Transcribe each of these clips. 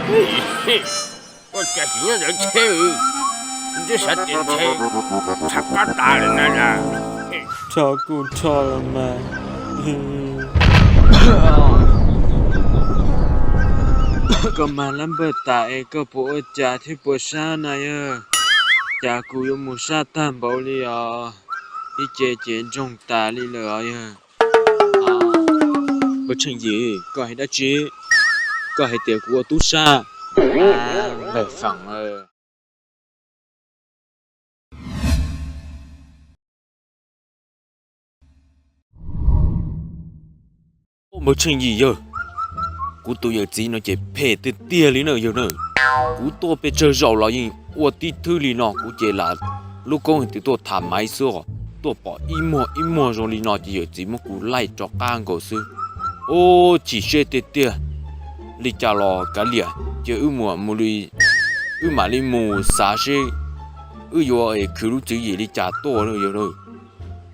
Ua cas tsis nyob ntawd ntshe, twb xav tias ntshe tshaj qab tas lawm na. Rho kuj rho los mas. Koj mag lab npawj tas es koj puas ua cas thiab puas sab na yog? Cas kuv yuav mus sab tag npaum li os, ib ce ces ntsoog tas li lawm os yog. Npawg Tsheej Yim, koj hais dab tsi? Koj hais tias kuv ua tub sab? Npawg Foom, Npawg Tsheej Yim yawg, kuv tus yawm txiv no ces phem tiag tiag li na yawg na. Kuv tuaj pes tsawg zaus los yeej ua tib thwb li no, kuv ces lam lub koob hais tias tuaj tham maiv xwb os, tuaj pom ib muag ib muag zoo li no ces yawm txiv muab kuv laij rov qab nkaus xwb. Ub, chim siab tiag tiag. Li cas los kav liam, cia wb mus, mus li, wb mam li mus xav seb wb yuav khwv lub tswv yim li cas tuaj yawg.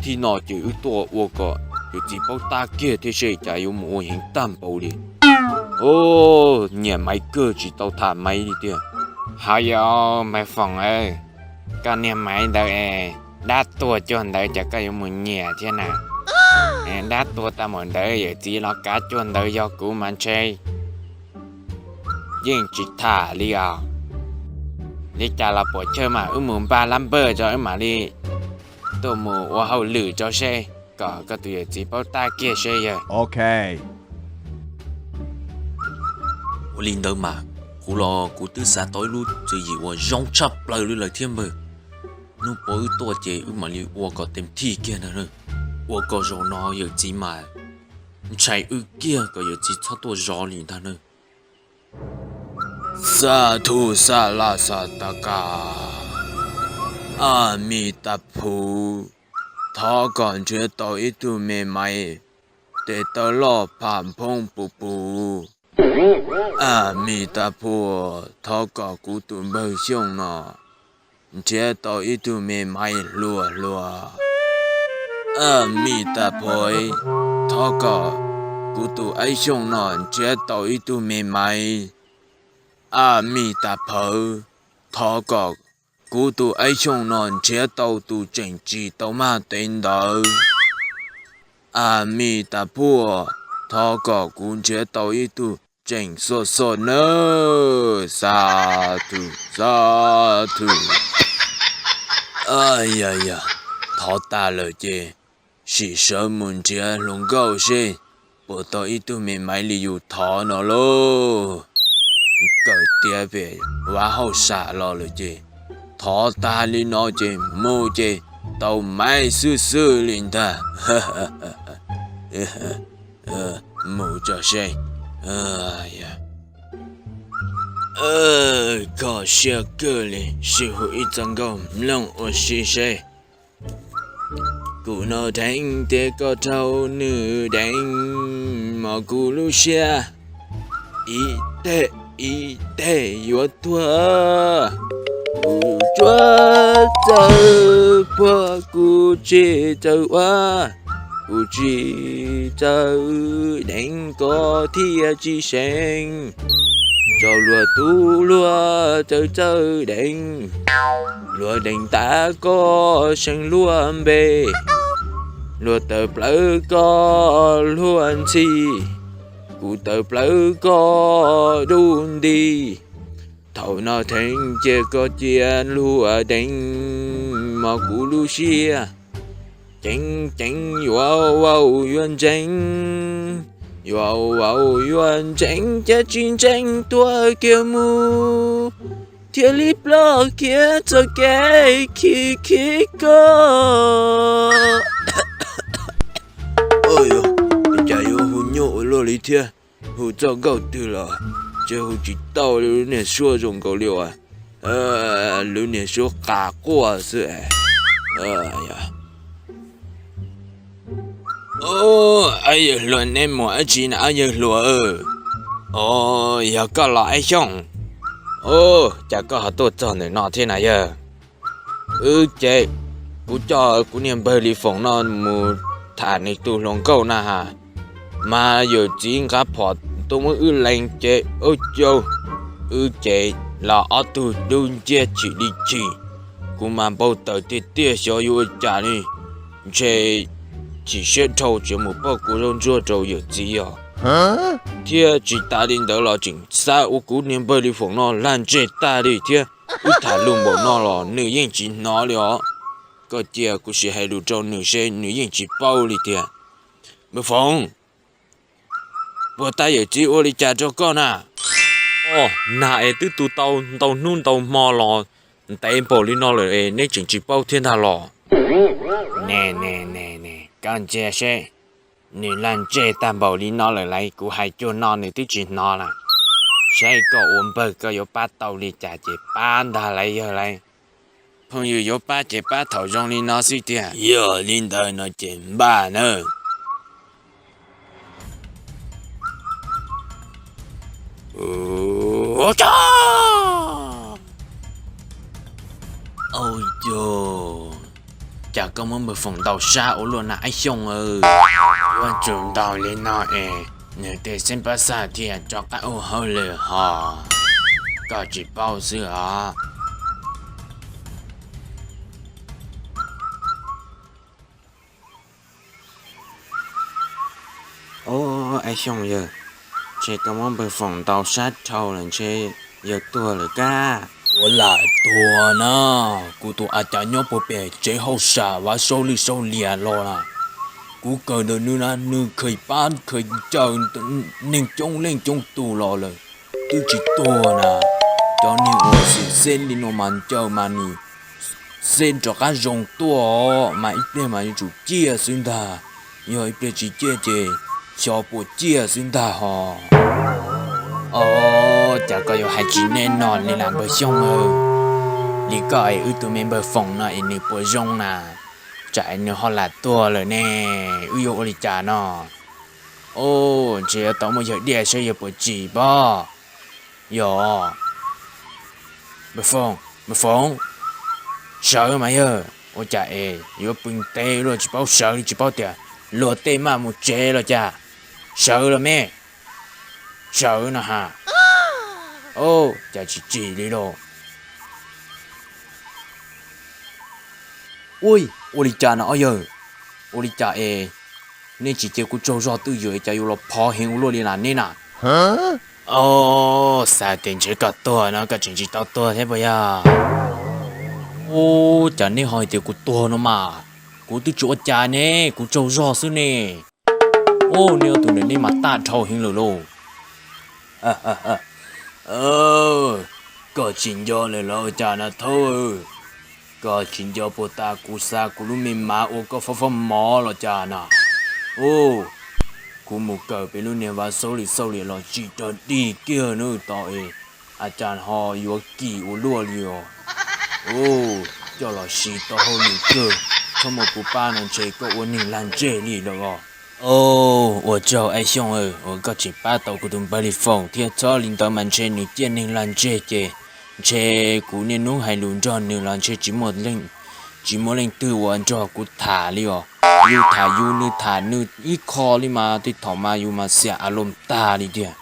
Thib no ces wb tuaj ua kom yawm txiv paub tab kiag thiab seb cas yuav mus ua heev tag npaum li. Ub, nyiam maiv kawg tsis tau tham maiv li tiag. Hos yog Maiv Foom, koj niag maiv ntawd es dab tuag cuag ntawd cas koj yuav mus nyiam thiab na? Dab tuag tag npaum ntawd yawm txiv los kav cuag ntawd yog kuv mas ntshe yeej tsis tham li os. Li cas los puam chawj mas wb mus npaj lab npawj tso wb mam li tuaj mus ua hauj lwm tso seb kom koj tus yawm txiv paub tab kiag seb yawg. Ua li ntawd mas kuv los kuv twb xav tau ib lub tswv yim uas zoo tshaj plaws li lawm thiab npawg. Hnub puav wb tuaj ces wb mam li ua kom tes thij kiag ntag na. Ua kom zaum no yawm txiv mas ntshai wb kiag kom yawm txiv txhob tuaj zov li ntag na. Xa thu xa la xa ta ka. A mi ta phu, thov kom nrhiav tau ib tug me maiv tes taw loj pham phoob pus pus. A mi ta phu, thov kom kuv tus npawg Xyooj no nrhiav tau ib tug me maiv hluas hluas. A mi ta phu, thov kom kuv tus aib Xyooj no nrhiav tau ib tug me maiv. A mi ta phawv, thov kom kuv tus aib Xyooj no nrhiav tau tus tseem tsis tau maj tes ntawd. A mi ta phuaj, thov kom kuv nrhiav tau ib tug tseem xoj xoj nawb. Xa thu, xa thu. Yog yog, thov tas lawm ces sim sawv mus nrhiav hluas nkauj seb puas tau ib tug me maiv li yus thov no lauj. Kawm tiav pem vav hauj sam los lawm ces thov tag li no ces mus ces tau maiv xwb xwb li ntag. Mus tso seb. Kho siab kawg li, sib hu ib txoj nkauj mloog ua si seb. Kuv no dheev tias koj raug nws deev mos kuv lub siab. Ib teg ib teg yuav tuag, kuv tsuas txawj puag kuv tsis txawj ua, kuv tsis txawj deev koj thiaj tsis seev. Rau luag tub luag txawj txawj deev, luag deev tas koj seev luag npe, luag tawm plawv koj luag ntxhi, kuv tawm plawv koj dub nti. Thaum no theej cia koj cia luag deev mos kuv lub siab. Ceev ceev yuav vau yuav ntseev, yuav vau yuav ntseev cas tsis ntseev tuag kiag mus, thiaj li ploj kiag txoj kev khib khib koj. Ua cas yuav hu nyuaj ua luaj li thiab? Hu txoj nkauj twg los ntshe hu tsis tau li, lub niag suab zoo nkaus li uas lub niag suab qas quaj xwb. Yawg hluas, neb mus dab tsi na yawg hluas? Os, yog koj los Aib Xyooj. Os, cas koj ho tuaj txog ntawm no thiab na yawg? Wb ces kuv coj kuv niag npawg Li Foom no mus tham nws tus hluas nkauj na has, mas yawm txiv nqa phom tuaj muab wb lees ces ua cas Wb ces los ob tug dub nciab chim li chim, kuv mas npau taws tiag tiag xyov yuav ua cas li. Ntshe chim siab dhau tsis mus pauj kua zaub ntsuab rau yawm txiv os. Thiab tsis tas li ntawd los tseem xav ua kuv niag npawg Li Foom no lag ntseg tag li thiab. Wb tham lus npaum no los nws yeej tsis hnov li os. Koj cia kuv sim hais lus rau nws seb nws yeej tsis paub li tiag. Npawg Foom, puag ta yawm txiv ua li cas rau koj na? Os, nag es twb tu tau ntau hnub ntau hmo los ntev npaum li no lawm es neb tseem tsis paub thiab ntag los? Ne ne ne ne, koj ntsia seb, nws lag ntseg tag npaum li no lawm lauj, kuv hais cuag no nws twb tsis hnov na. Saib koj ua npawg koj yuav pab tau li cas ces pab ntag lauj yawg lauj. Phooj ywg yuav pab ces pab thaum zoo li no xwb tiag, yog li ntawd no ces npaj nawb. Ua cas koj muab npawg Foom ntaus sab ua luaj na Aib Xyooj? Ua tsum ntaus li no es nws tej xeeb pab xaj thiaj rov qab ua hauj lwm hos. Koj tsis paub xwb os. Ov, Aib Xyooj yawg, ntshe koj muab npawg Foom ntaus sab dhau lawm ntshe yawg tuag lawm kab. Ua lam tuag na, kuv tus a cas nyob puag pem tsev hauj sam vav saub lwj saub lias los na. Kuv kawm ntawm nws na, nws khaws pab khaws ncaws neeg coob leej coob tus los lawm twb tsis tuag na. Cov neeg uas xwm xeb li no mas ncaws mas nws xeb rov qab zoo tuaj mas ib pliag mas yuav tsum ciaj xwb ntag. Yog ib pliag tsis ciaj ces xyov puas ciaj xwb ntag hos. Ov, cas koj yuav hais tsis nej no li lam npawg Xyooj? Li koj es wb tus me npawg Foom no es nws puas zoo na? Tsam nws ho lam tuag lawm ne, wb yuav ua li cas no? Ov, ntshe yuav tau muaj yawg diaj saib yawg puas tsim pob. Yog, npawg Foom, npawg Foom, sawv mas yawg, ua cas es yuav pw ntev luaj tsis paub sawv li, tsis paub tias luag tej maj mus tsev los cas? Sawv los me, sawv no ha. Ov, cas tsis tsim li lauj? Ua, ua li cas no ob yawg? Ua li cas es nej tsis cia kuv tsaug zog twj ywm cas yuav los phov heev ua luaj li na neb na? Ov, xav tias ntshe koj tuag no koj tseem tsis tau tuag thiab puas yog? Ov, cas neb ho hais tias kuv tuag no mas, kuv twb tsis ua cas ne, kuv tsaug zog xwb ne. Ov, neb ob tug ntawm neb mas tag dhau heev lawm lauj. Koj tsis nco lawm los cas na thaub? Koj tsis nco puag ta kuv xa kuv lub me mav ua koj fob fob mov los cas na? Ov, kuv mus kawm peb lub niag vav xauj li xauj li los tsis rog dig kiag na tau es, a cas ho yuav kim ua luaj li os. Ov, coj los siv tau hauj lwm kawg, txhob muaj kuv pab no ntshe koj ua neeg lag ntseg li lawm os. Ov, ua tsaug Aib Xyooj uas koj tseem pab tau kuv tus npawg Li Foom thiab, txhob li ntawd mas ntshe nws ciaj neeg lag ntseg ces ntshe kuv niaj hnub hais lus nrog nws los ntshe tsis muaj leej twg uas nrog kuv tham li os. Yus tham yus, nws tham nws ib qho li mas tej thaum mas yus mas xiam a loos tag li tiag.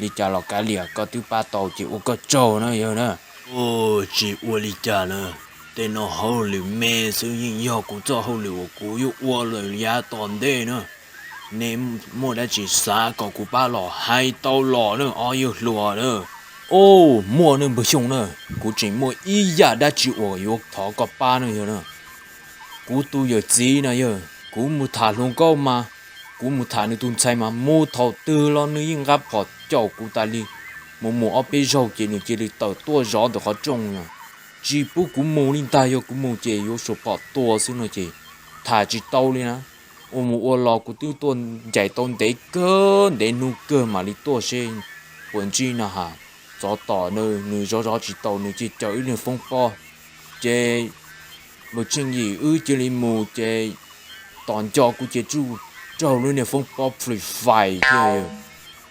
Li cas los kav liam, koj twb pab tau ces ua koj tsaug na yawg na. Ov, tsis ua li cas na, tej no hauj lwm me xwb, yeej yog kuv txoj hauj lwm uas kuv yuav ua lawm yav tom ntej na. Neb muaj dab tsi xav kom kuv pab los hais tau los na ob yawg hluas na. Ov, muaj ne npawg Xyooj na, kuv tseem muaj ib yam dab tsi uas yuav thov koj pab na yawg na. Kuv tus yawm txiv na yawg, kuv mus tham hluas nkauj mas, kuv mus tham nws tus ntxhais mas mus thaum twg los nws yeej nqa phom caum kuv tas li. Mus mus ob peb zaug ces nws cia li tawm tuaj zov ntawm qhov rooj na, tsis pub kuv mus li ntag, yog kuv mus ces yuav suav phom tua xwb no ces tham tsis tau li na. Ua mus ua los kuv twb tuaj ncaim tau ntev kawg, ntev hnub kawg mam li tuaj seb puas ntsib no ha. Txov tom nws zov zov tsis tau nws cia caw ib niag foob pob, ces npawg Tsheej Yim wb cia li mus ces tom nco kuv ces tsuj raug lub niag foob pob Free Fire thiab,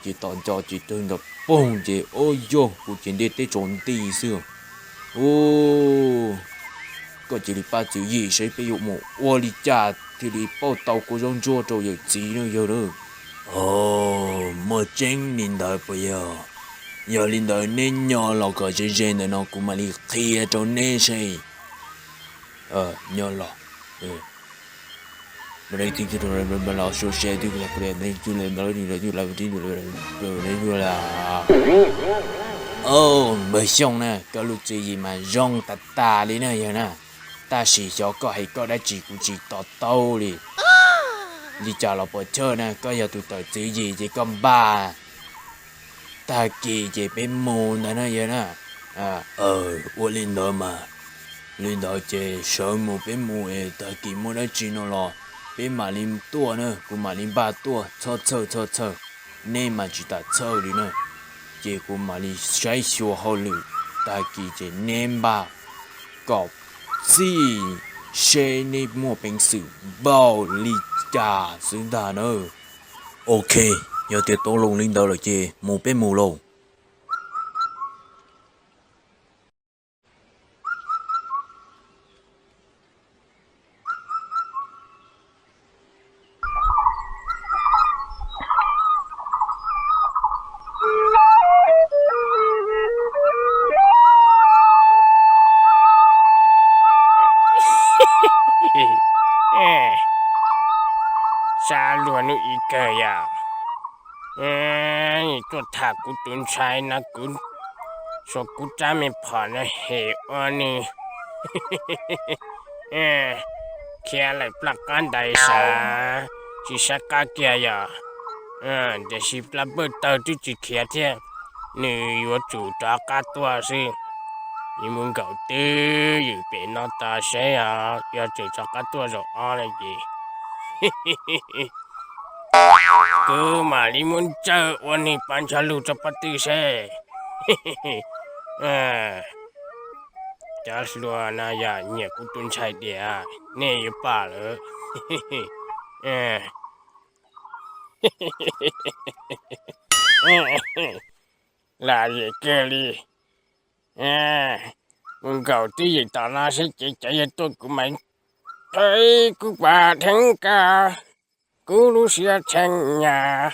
ces tom nco ces raug ntawd poog ces ua yog kuv ces ntiaj teb tsaus nti xwb. Ub, koj cia li pab tswv yim seb peb yuav mus ua li cas thiaj li pauj tau kua zaub ntsuab rau yawm txiv no yawg na. Muaj tseeb li ntawd puas yog? Yog li ntawd neb nyo los kom ze ze ntawm no kuv mam li qhia rau neb seb. Nyo los. Npawg Xyooj na, koj lub tswv yim mas zoo tas tas li na yawg na. Tab sis xyov koj hais koj dab tsi kuv tsis to taub li. Li cas los puas chawj na, koj yog tus tawm tswv yim ces koj npaj tag kis ces peb mus ntag na yawg na. Ua li ntawd mas, li ntawd ces sawv mus peb mus es tag kis muaj dab tsi no los peb mam li tuaj na, kuv mam li npaj tuaj txhob txhawj txhob txhawj, neb mas tsis tas txhawj li na. Ces kuv mam li saib xyuas hauj lwm tag kis ces neb npaj kom txij seb neb muaj peev xwm npaum li cas xwb ntag na. Ok, yog tias tau loo li ntawd lawm ces mus peb mus lauj. Sab luag hnub ib kawg yom. Tuaj tham kuv tus ntxhais no kuv, suav kuv rab me phom no hem ua nws khiav lawm plaj qab ntais sav, tsis saib qab kiag yom. Tiam sis plaj pawj tawg twb tsis khiav thiab, nws yuav tsum rov qab tuaj xwb. Nws mus nkaum twj ywm pem no tos seb os, yog tseem rov qab tuaj zaum ob no ces kuv mam li muab ntsawj ua nws pov ncho lug rau pob tw seb. Cov hluas no yog nyiam kuv tus ntxhais tiag, nej yuav pom lawm. Lam zem kawg li. Mus nkaum twj ywm tom no seb ces cov yawg tuaj kuv mas. Thov ib kuv pas dheev koj, kuv lub siab tshee nyas.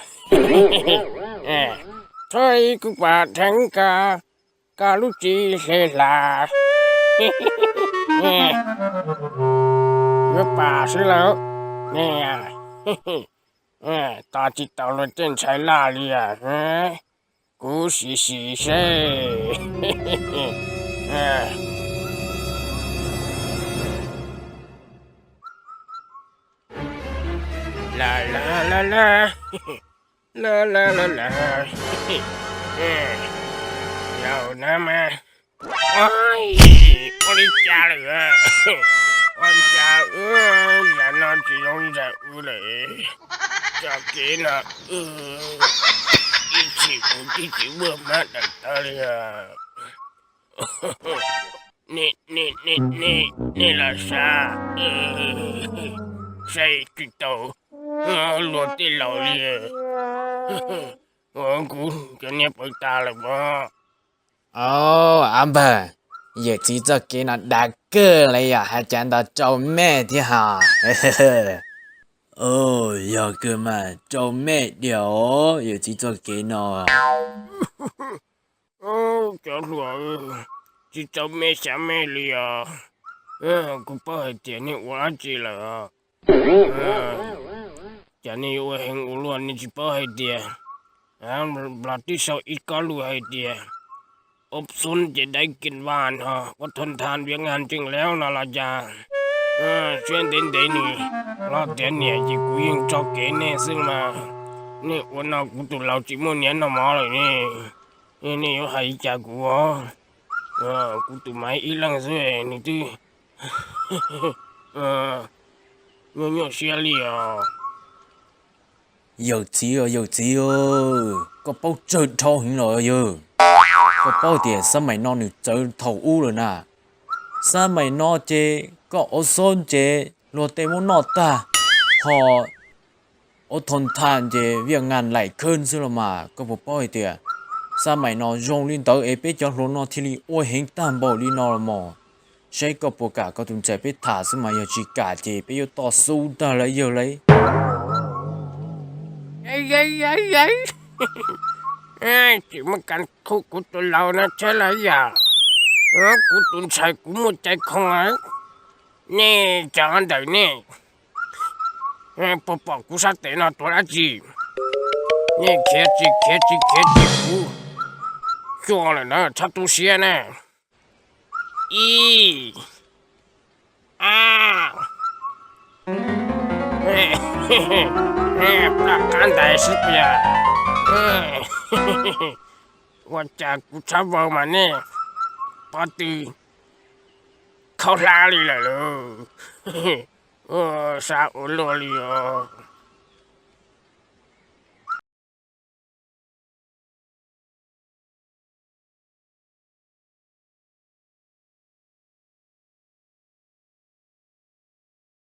Thov ib kuv pas dheev koj, koj lub txiv hle hla. Yuav pas xwb lauj. Tos tsis tau luag tej ntxhais laj li as. Kuv sim sim seb. La la la la, la la la la. Zaum no mas, ua li cas lawm? Ua cas zaum no tsis zoo li zaum ub lawm? Txoj kev no ib txhis kuv twb tsis muaj hmab daws taw li os. Nej los saib, saib tsis tau luag tej laus li. Ua kuv cov niag pawv tas lawm pob. Au, av npawg, yawm txiv txoj kev no dav kawg li yom, hais cas nto rau mej thiab hos. Yog kawg mas rau mej diam os, yawm txiv txoj kev no. Cov hluas, tsis rau mej xyav mej li os. Kuv paub hais tias nej ua dab tsi lawm os. Cas nej yuav ua heev ua luaj, nej tsis paub hais tias Nplog twb sau ib kob lus hais tias, opción ces đáy kinh văn ho, có thuần than việc ngàn chừng léo no los cas. Siab ntev ntev nws los tiav niam ces kuv yeej tso kev nej xwb mas. Nej ua no kuv tus laus tsis muaj niam noj mov lawm ne. Nej yuav hais li cas kuv os? Kuv tus maiv ib leeg xwb nws twb nyuaj nyuaj siab li os. Yawm txiv, yawm txiv, koj paub tsawg dhau heev los yawg? Koj paub tias xab maim no nws txawv thaum ub lawm na. Xab maim no ces koj ua xob ces luag tej muab noj tag, ho ua thoo thaj ces viaj ngas laim khawb xwb los mas. Koj puas paub hais tias xab maim no zoo li ntawd es peb cov hluas no thiaj li ua heev tag npaum li no los mos? Saib koj puas kam koj tus ntxhais peb tham xwb mas, yog tsis kam ces peb yuav toj xub tag lawm yawg lauj. Tsis muaj kas khum, kuv tus laus no thiab los yog kuv tus ntxhais kuv muaj cai khoo. Nej cov ntawm nej puas pom kuv sab tes no tuav dab tsi? Nej khiav tsis khiav tsis khiav tsis, kuv xyuas lawm na, txhob tu siab na. Ib, ab, plaj qab ntais xwb tiag. Ua cas kuv txhob vau mas nej pob tw khaub hlab li lawm lauj. Sab ua luaj li os.